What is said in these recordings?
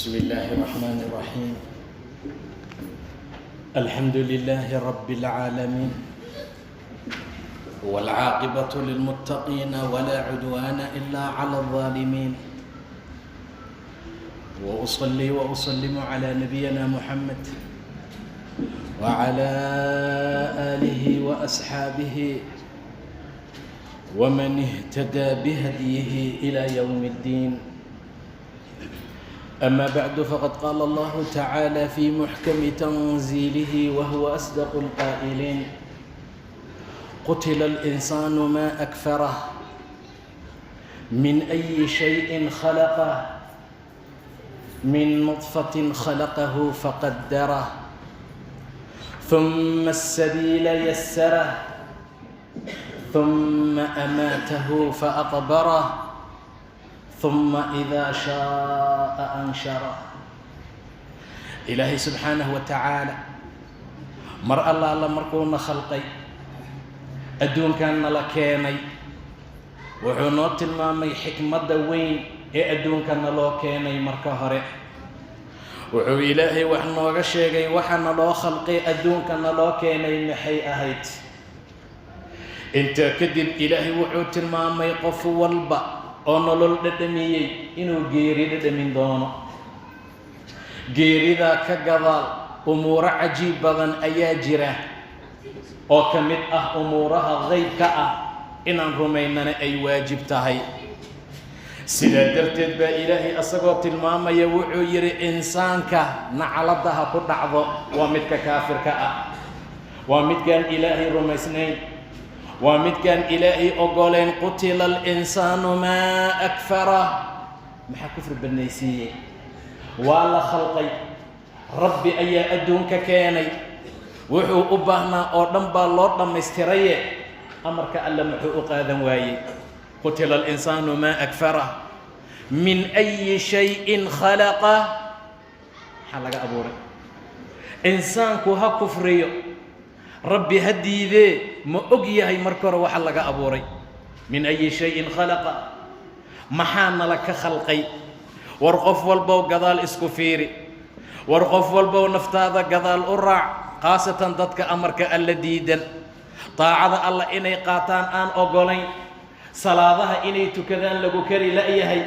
بسم الله الرحمن الرحيم. الحمد لله رب العالمين، والعاقبة للمتقين، ولا عدوان إلا على الظالمين، وأصلي وأسلم على نبينا محمد وعلى آله وأصحابه ومن اهتدى بهديه إلى يوم الدين. أما بعد، فقد قال الله تعالى في محكم تنزيله وهو أصدق القائلين: قتل الإنسان ما أكفره، من أي شيء خلقه، من نطفة خلقه فقدره، ثم السبيل يسره، ثم أماته فأقبره، ثم إذا شاء أنشره. Ilaahay subxaanahu wa tacaala mar allaala markuuna khalqay, adduunkan nala keenay, wuxuu noo tilmaamay xikmadda weyn ee adduunka naloo keenay. Marka hore wuxuu Ilaahay wax nooga sheegay waxa naloo khalqay, adduunka naloo keenay maxay ahayd. Intaa kadib Ilaahay wuxuu tilmaamay qof walba oo nolol dhadhamiyey inuu geeri dhadhamin doono. Geeridaa ka gadaal umuuro cajiib badan ayaa jira oo ka mid ah umuuraha qaybka ah, inaan rumaynana ay waajib tahay. Sidaa darteed baa Ilaahay asagoo tilmaamaya wuxuu yidhi: insaanka nacalada ha ku dhacdo, waa midka kaafirka ah, waa midkaan Ilaahay rumaysnayn, waa midkaan Ilaahay ogoleen. قتل الإنسان ما أكفره. Maxaa kufri badnaysiiyey? Waa la khalqay, Rabbi ayaa adduunka keenay, wuxuu u baahnaa oo dhan baa loo dhammaystiraye, amarka Alle muxuu u qaadan waayey? قتل الإنسان ما أكفره، من أي شيء خلقه. Maxaa laga abuuray? Insaanku ha kufriyo, Rabbi ha diidee, ma og yahay marka hore waxa laga abuuray? من أي شيء خلقه. Maxaa nala ka khalqay? War qof walbow gadaal isku fiiri, war qof walbow naftaada gadaal u raac, khaasatan dadka amarka Alla diidan, daacada Alla inay qaataan aan oggolayn, salaadaha inay tukadaan lagu kari la'yahay,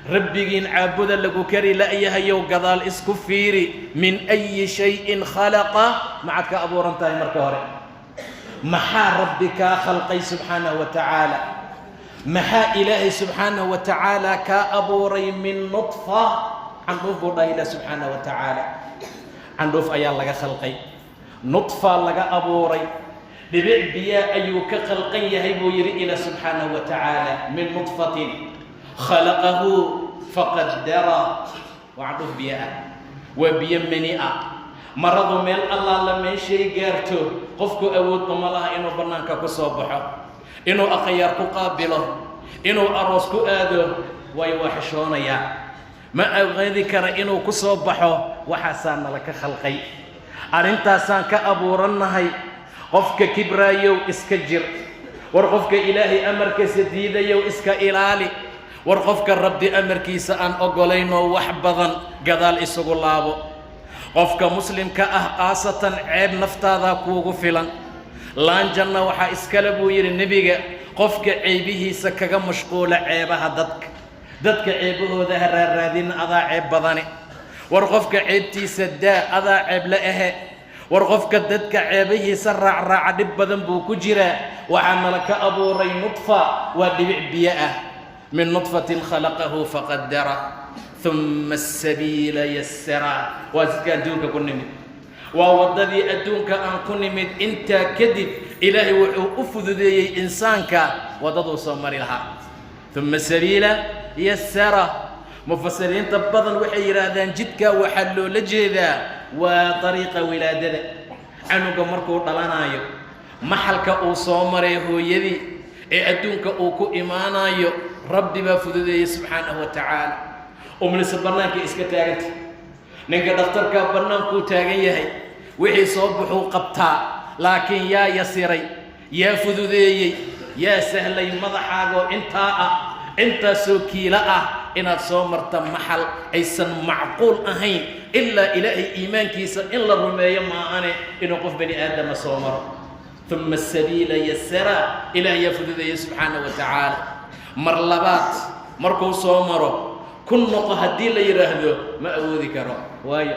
Rabbigiin caabuda lagu kari la'yahayow, gadaal isku fiiri. من أي شيء خلقه. Maxaad ka abuuran tahay marka hore? Maxaa Rabbi kaa khalqay subxaanahu wa tacaala? Maxaa Ilaahay subxaanahu wa tacaala kaa abuuray? من نطفة, candhuuf buu dhahay Ilah subxaanahu wa tacaala. Candhuuf ayaa laga khalqay, nudfa laga abuuray, dhibic biyaa ayuu ka khalqan yahay buu yidhi Ilah subxaanahu wa tacaala. من نطفة خلقه فقدره. Waa candhuuf biyo ah, waa biyo mani ah. Maradu meel Allaala meeshay gaarto, qofku awood uma laha inuu bannaanka ku soo baxo, inuu akhyaar ku qaabilo, inuu aroos ku aado, waayo waa xishoonayaa, ma awoodi kara inuu ku soo baxo. Waxaasaa nala ka khalqay, arrintaasaan ka abuurannahay. Qofka kibraayow, iska jir. War qofka Ilaahay amarkiisa diidayow, iska ilaali. War qofka Rabbi amarkiisa aan oggolaynoo wax badan gadaal isugu laabo. Qofka muslimka ah khaasatan, ceeb naftaadaa kuugu filan. Laan janna waxaa iskale buu yidhi Nebiga qofka ceebihiisa kaga mashquula ceebaha dadka. Dadka ceebahooda ha raarraadin, adaa ceeb badane. War qofka ceebtiisa daa, adaa ceeb la ahe. War qofka dadka ceebahiisa raacraaca dhib badan buu ku jiraa. Waxaa nala ka abuuray nudfa, waa dhibic biyo ah. من نطفة خلقه فقدره، ثم السبيل يسره. Waa sidka adduunka ku nimid, waa waddadii adduunka aan ku nimid. Intaa kadib Ilaahay wuxuu u fududeeyey insaanka waddaduu soo mari lahaa. ثم السبيل يسره. Mufasiriinta badan waxay yidhaahdaan jidka waxaa loola jeedaa waa dariiqa wilaadada, canuga markuu dhalanayo, maxalka uu soo maray hooyadii ee adduunka uu ku imaanayo. Rabbi baa fududeeyey subxaanahu wa tacaala. Umlisa bannaanka iska taaganta, ninka dhakhtarkaa bannaankuu taagan yahay, wixii soo baxuu qabtaa, laakiin yaa yasiray, yaa fududeeyey, yaa sahlay? Madaxaagoo intaa ah, intaasoo kiilo ah Inaad soo marta maxal aysan macquul ahayn ilaa Ilaahay iimaankiisa in la rumeeyo maahane inuu qof bani aadama soo maro. Uma asabiila yasara, Ilaah yaa fududeeya subxaana wa tacaala. Mar labaad markuu soo maro, ku noqo haddii la yidhaahdo, ma awoodi karo. Waayo,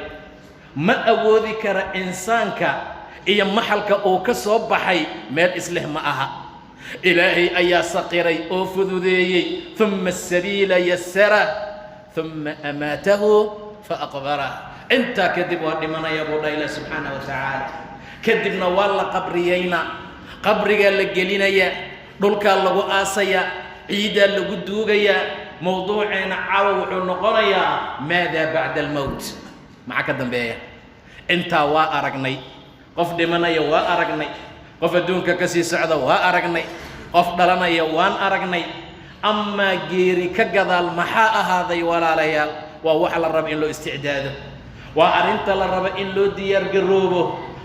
ma awoodi kara. Insaanka iyo maxalka uu ka soo baxay meel isleh ma aha. Ilaahay ayaa saqiray oo fududeeyey. Uma asabiila yasara, uma amaatahu faaqbarah. Intaa kadib waa dhimanaya buu dha Ilah subxaana wa tacaala. Kadibna waa la qabriyaynaa, qabrigaa la gelinayaa, dhulkaa lagu aasayaa, ciidaa lagu duugayaa. Mowduuceena caawa wuxuu noqonayaa: maadaa bacda almowt? Maxaa ka dambeeya? Intaa waa aragnay. Qof dhimanaya waa aragnay, qof adduunka ka sii socda waa aragnay, qof dhalanaya waan aragnay. Amaa geeri ka gadaal maxaa ahaaday? Walaalayaal, waa waxa la raba in loo isticdaado, waa arrinta la raba in loo diyaargaroobo.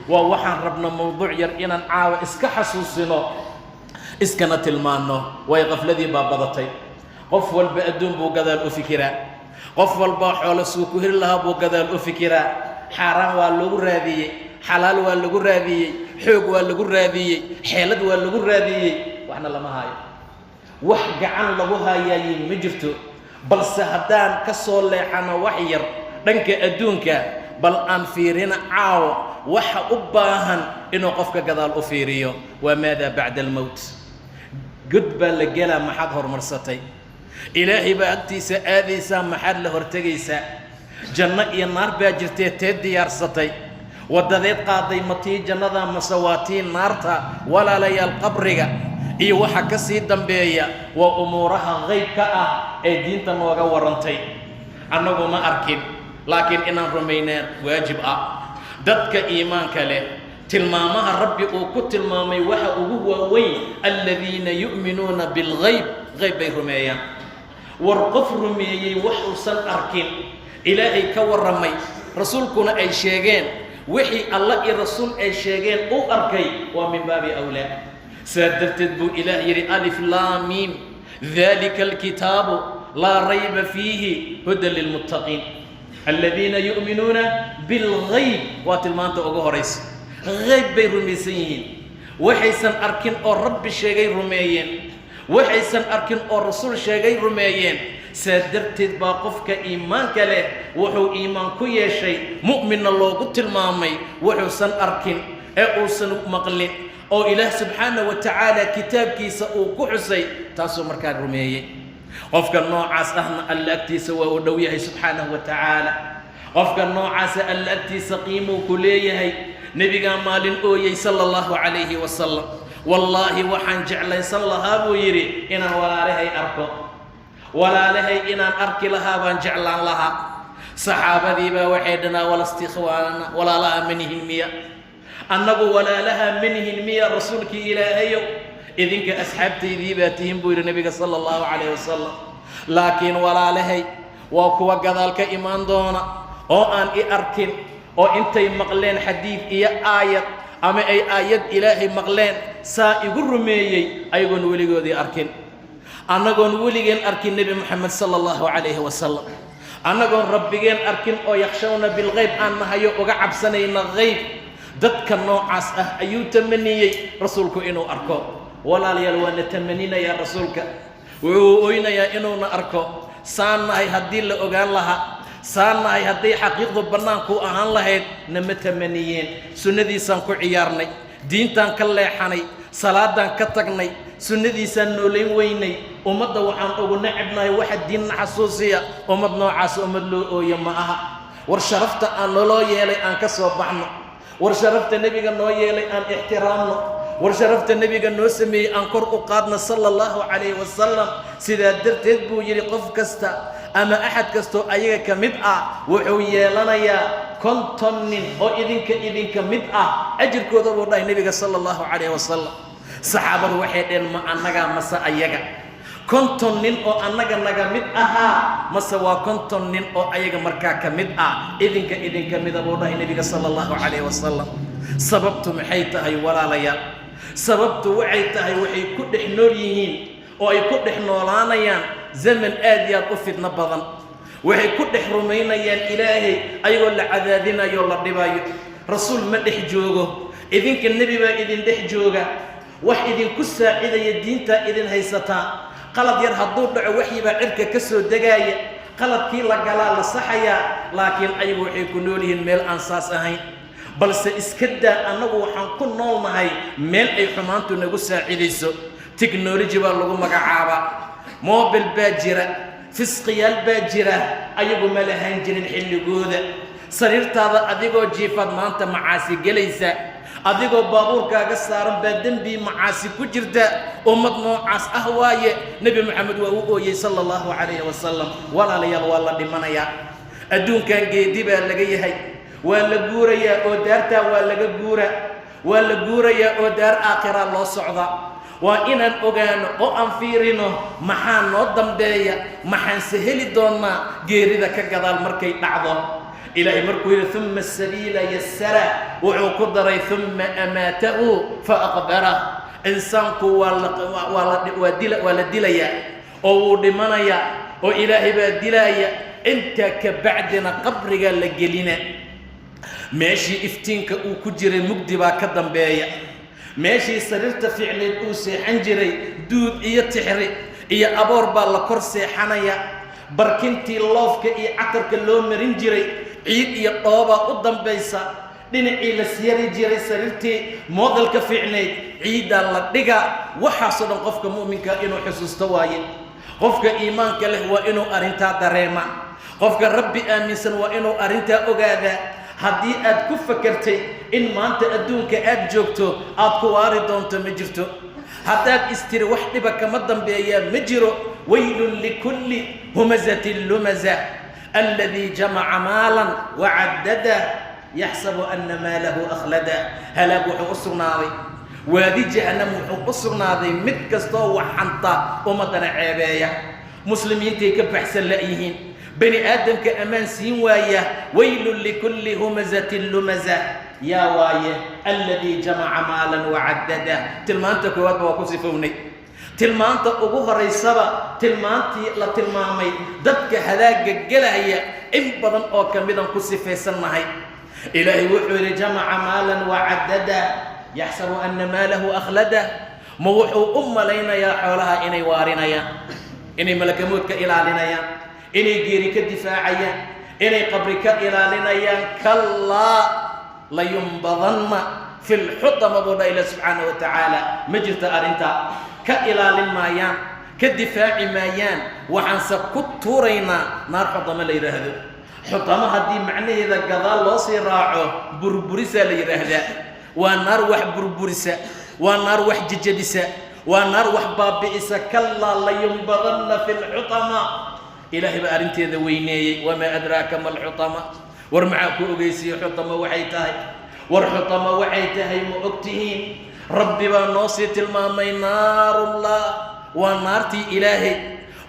Waa waxaan rabna mowduuc yar inaan caawa iska xasuusino, iskana tilmaanno. Way qafladii baa badatay. Qof walba adduun buu gadaal u fikiraa, qof walba xoolo suu ku heli lahaa buu gadaal u fikiraa. Xaaraan waa lagu raadiyey, xalaal waa lagu raadiyey, xoog waa lagu raadiyey, xeelad waa lagu raadiyey, waxna lama haayo. Wax gacan lagu haayaaye ma jirto. Balse haddaan ka soo leexano wax yar dhanka adduunka, bal aan fiirina caawo waxa u baahan inuu qofka gadaal u fiiriyo waa maadaa bacda almowt. God baa la gelaa, maxaad horumarsatay? Ilaahay baa agtiisa aadaysaa, maxaad la hortegaysaa? Janno iyo naar baa jirtee, teed diyaarsatay? Waddadeed qaaday? Ma tii jannada mase waa tii naarta? Walaalayaal, qabriga iyo waxa ka sii dambeeya waa umuuraha qaybka ah ee diinta nooga warrantay. Annagu ma arkin, laakiin inaan rumaynaan waajib ah. Dadka iimaanka leh tilmaamaha Rabbi uu ku tilmaamay waxa ugu waaweyn: aladiina yu'minuuna bilghayb. Qayb bay rumeeyaan. War qof rumeeyey wax uusan arkin, Ilaahay ka warramay, rasuulkuna ay sheegeen, wixii Alla iyo rasuul ay sheegeen uu arkay, waa min baabi awlaa. Saa darteed buu Ilaah yidhi: alif laam miim, dalika alkitaabu laa rayba fiihi hudan lilmuttaqiin aladiina yu'minuuna bilghayb. Waa tilmaanta ugu horaysa. Qayb bay rumaysan yihiin. Waxaysan arkin oo Rabbi sheegay rumeeyeen, waxaysan arkin oo rasuul sheegay rumeeyeen. Saa darteed baa qofka iimaanka leh wuxuu iimaan ku yeeshay, mu'minna loogu tilmaamay, wuxuusan arkin ee uusan maqlin oo Ilaah subxaana wa tacaala kitaabkiisa uu ku xusay, taasuu markaa rumeeyey. Qofka noocaas ahna Alla agtiisa waa uu dhow yahay subxaanahu wa tacaala. Qofka noocaasa Alla agtiisa qiimuu ku leeyahay. Nebigaa maalin ooyey sala Allahu calayhi wasalam. "Wallaahi, waxaan jeclaysan lahaa," buu yidhi, "inaan walaalahay arko. Walaalahay inaan arki lahaa baan jeclaan lahaa." Saxaabadii baa waxay dhanaa: "Walasta ikhwaanana? Walaalaha ma nihin miya? Annagu walaalaha ma nihin miya, rasuulkii Ilaahayow?" "Idinka asxaabtaydii baa tihin," buu yidhi nebiga sala Allahu calayh wasalam, "laakiin walaalahay waa kuwa gadaal ka imaan doona oo aan i arkin, oo intay maqleen xadiid iyo aayad ama ay aayad Ilaahay maqleen saa igu rumeeyey, ayagoon weligoodii arkin. Annagoon weligeen arkin Nebi Moxamed sala Allahu calayhi wasalam, annagoon Rabbigeen arkin oo yakhshawna bilghayb aan nahayo, uga cabsanayna hayb." Dadka noocaas ah ayuu tamaniyey rasuulku inuu arko. Walaalayaal, waana tamaninayaa rasuulka, wuxuu oynayaa inuuna arko. Saan nahay haddii la ogaan lahaa, saan nahay hadday xaqiiqdu bannaanku ahaan lahayd, nama tamaniyeen. Sunnadiisaan ku ciyaarnay, diintaan ka leexanay, salaadaan ka tagnay, sunnadiisaan noolayn weynay. Ummadda waxaan ugu necebnahay waxa diinna xasuusiya. Ummad noocaas ummad loo ooyo ma aha. War sharafta aan naloo yeelay aan ka soo baxno. War sharafta nebiga noo yeelay aan ixtiraamno. War sharafta nebiga noo sameeyey aan kor u qaadno sala Allahu calayhi wasalam. Sidaa darteed buu yidhi: qof kasta ama axad kastoo ayaga ka mid ah wuxuu yeelanayaa 50 nin oo idinka mid ah ajirkooda, buu dhahay nebiga sala Allahu calayhi wasalam. Saxaabadu waxay dheheen: "Ma annagaa mase ayaga? 50 nin oo annaga naga mid ahaa mase waa 50 nin oo ayaga markaa ka mid ah?" Idinka mida, buu dhahay nebiga sala Allahu calayhi wasalam. Sababtu maxay tahay, walaalayaal? Sababtu waxay tahay waxay ku dhex nool yihiin oo ay ku dhex noolaanayaan. Zaman aad iyo aad u fidno badan waxay ku dhex rumaynayaan Ilaahay, ayagoo la cadaadinayo, la dhibayo. Rasuul ma dhex joogo, idinka nebi baa idin dhex jooga, wax idinku saacidaya, diintaa idin haysataa. Qalad yar hadduu dhaco, waxyibaa cirka ka soo degaaya, qaladkii la galaa la saxayaa. Laakiin ayagu waxay ku nool yihiin meel aan saas ahayn. Balse iska daa, annagu waxaan ku noolnahay meel ay xumaantu nagu saacidayso. Technology baa lagu magacaabaa, mobile baa jira, fisqiyaal baa jira. Ayagu ma lahaan jirin xilligooda. Sariirtaada adigoo jiifaad maanta macaasi gelaysa, adigoo baabuurkaaga saaran baa dembi macaasi ku jirta. Ummad noocaas ah waaye. Nebi Moxamed waa u ooyey, sala Allahu calayhi wasalam. Walaalayaal, waa la dhimanayaa, adduunkan geedi baa laga yahay, waa la guurayaa oo daartaa waa laga guura, waa la guurayaa oo daar aakhiraa loo socda. Waa inaan ogaano oo aan fiirino maxaa noo dambeeya, maxaanse heli doonnaa geerida ka gadaal markay dhacdo. Ilaahay markuu yidhi "uma asabiila yasara", wuxuu ku daray "uma amaatahu fa aqbarah". Insaanku waa la dilayaa oo wuu dhimanayaa oo Ilaahay baa dilaaya. Intaa ka bacdina qabrigaa la gelina. Meeshii iftiinka uu ku jiray mugdi baa ka dambeeya. Meeshii sariirta fiicneed uu seexan jiray, duud iyo tixri iyo aboor baa la kor seexanaya. Barkintii loofka iyo catarka loo marin jiray, ciid iyo dhoobaa u dambaysa. Dhinacii la siyari jiray, sariirtii moodalka fiicnayd, ciiddaa la dhiga. Waxaasoo dhan qofka mu'minka inuu xusuusto waaye. Qofka iimaanka leh waa inuu arrintaa dareema. Qofka Rabbi aaminsan waa inuu arrintaa ogaadaa. Haddii aad ku fakertay in maanta adduunka aad joogto aad ku waari doonto, ma jirto. Haddaad istiri wax dhiba kama dambeeyaa, ma jiro. Waylun likulli humazatin lumaza alladii jamaca maalan wacaddada yaxsabu ana maalahu akhlada. Halaag wuxuu u sugnaaday, waadi jahannam wuxuu u sugnaaday mid kastoo waxanta, ummaddana ceebeeya, muslimiintay ka baxsan la'yihiin, bani aadamka ammaan siin waaya. Waylun likulli humazatin lumaza. Yaa waaye? Alladii jamaca maalan wacaddada. Tilmaanta koowaadba waa ku sifownay. Tilmaanta ugu horaysaba, tilmaantii la tilmaamay dadka halaagga gelaya, in badan oo ka midan ku sifaysannahay. Ilaahay wuxuu yidhi: "Jamaca maalan wacaddada yaxsabu ana maalahu akhlada." Ma wuxuu u malaynayaa xoolaha inay waarinayaan, inay malakamood ka ilaalinayaan, inay geeri ka difaacayaan, inay qabri ka ilaalinayaan? Kallaa layumbadanna fi lxutama, buu dha ilah subxaana wa tacaala. Ma jirta arrintaa, ka ilaalin maayaan, ka difaaci maayaan. Waxaanse ku tuuraynaa naar xutamo la yidhaahdo. Xutamo haddii macnaheeda gadaal loo sii raaco, burburisaa la yidhaahdaa. Waa naar wax burburisa, waa naar wax jejebisa, waa naar wax baabi'isa. Kallaa layumbadanna fi lxutama. Ilaahay baa arrinteeda weyneeyey. Wamaa adraaka ma alxutama? War maxaa ku ogeysiiyey xutama waxay tahay? War xutama waxay tahay ma og tihiin? Rabbi baa noo sii tilmaamay: naarullah, waa naartii Ilaahay,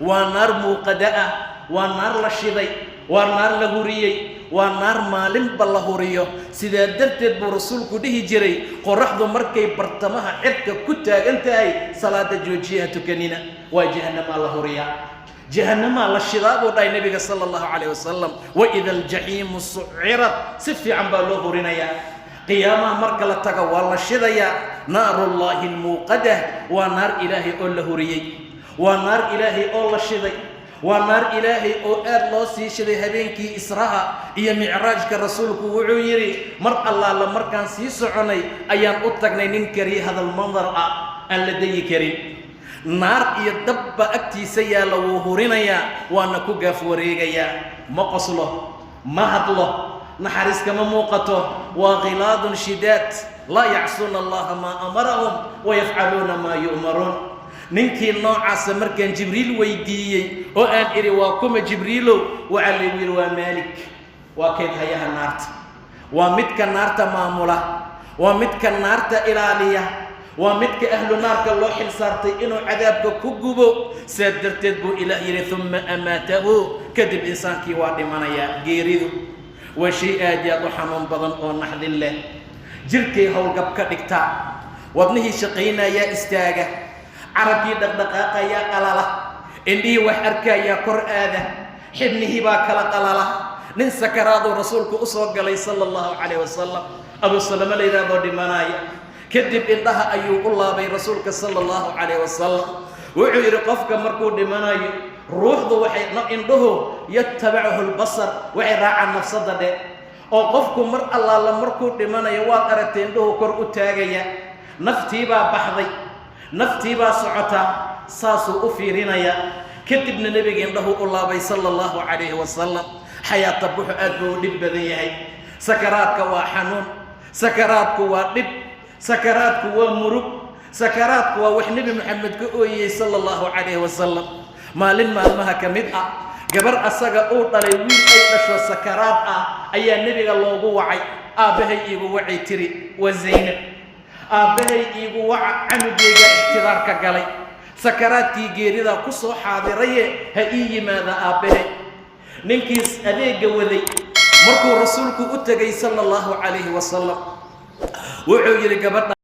waa naar muuqada ah, waa naar la shiday, waa naar la huriyey, waa naar maalinba la huriyo. Sidaa darteed buu Rasuulku dhihi jiray: qoraxdu markay bartamaha cirka ku taagan tahay, salaada joojiyaha, tukanina, waa jahannamaa la huriyaa, jahannamaa la shidaa, buu dhahay Nebiga sala Allahu calayh wasalam. Waida aljaxiimu sucirat, si fiican baa loo hurinayaa. Qiyaamaha marka la tago waa la shidayaa. Naarullaahi almuuqada, waa naar Ilaahay oo la huriyey, waa naar Ilaahay oo la shiday, waa naar Ilaahay oo aad loo sii shiday. Habeenkii Israha iyo Micraajka Rasuulku wuxuu yidhi: mar allaala markaan sii soconay ayaan u tagnay nin kariya hadal mandar ah, aan la dayi karin. Naar iyo dabba agtiisa yaalla, wuu hurinayaa, waana ku gaaf wareegayaa. Ma qoslo, ma hadlo, naxariis kama muuqato. Waa khilaadun shidaad, laa yacsuuna Allaha maa amarahum wayafcaluuna maa yu'maruun. Ninkii noocaasa markaan Jibriil weydiiyey oo aan idhi: "Waa kuma, Jibriilow?" waxaa laygu yidhi: "Waa Maalik, waa kayd hayaha naarta, waa midka naarta maamula, waa midka naarta ilaaliya, waa midka ahlu naarka loo xil saartay inuu cadaabka ku gubo." Saa darteed buu Ilaah yidhi: "Uma amaatahu." Kadib insaankii waa dhimanayaa. Geeridu waa shay aad iyo aad u xanuun badan oo naxdin leh. Jirkay howlgab ka dhigtaa, wadnihii shaqaynayaa istaaga, carabkii dhaqdhaqaaqayaa qalala, Indhihii wax arkayaa kor aada, xibnihii baa kala qalala. Nin sakaraaduu rasuulku u soo galay sala allahu calayh wasalam, Abu Salamo la yidhahdoo dhimanaya. Kadib indhaha ayuu u laabay rasuulka sala allahu calayh wasalam. Wuxuu yidhi, qofka markuu dhimanayo, ruuxdu waxay indhuhu yatabacuhu lbasar, waxay raacaan nafsadda dhe. Oo qofku mar allaala markuu dhimanayo, waad aragtay, indhuhu kor u taagaya. Naftiibaa baxday, naftiibaa socota, saasuu u fiirinaya. Kadibna nebiga indhahu u laabay sala allahu calayhi wasalam. Xayaata buxu aad buu u dhib badan yahay. Sakaraadka waa xanuun, sakaraadku waa dhib, sakaraadku waa murug, sakaraadku waa wax Nebi Moxamed ka ooyey sala allahu calayhi wasalam. Maalin maalmaha ka mid ah, gabar asaga uu dhalay, wiil ay dhasho sakaraad ah ayaa nebiga loogu wacay. "Aabbahay iigu wacay," tiri. Waa Zaynab. "Aabbahay iigu waca, canugeyga ixtidaarka galay, sakaraadkii geeridaa ku soo xaadiraye, ha ii yimaada aabbahay." Ninkiis adeegga waday markuu rasuulku u tegay sala allahu calayhi wasalam, wuxuu yidhi gabadha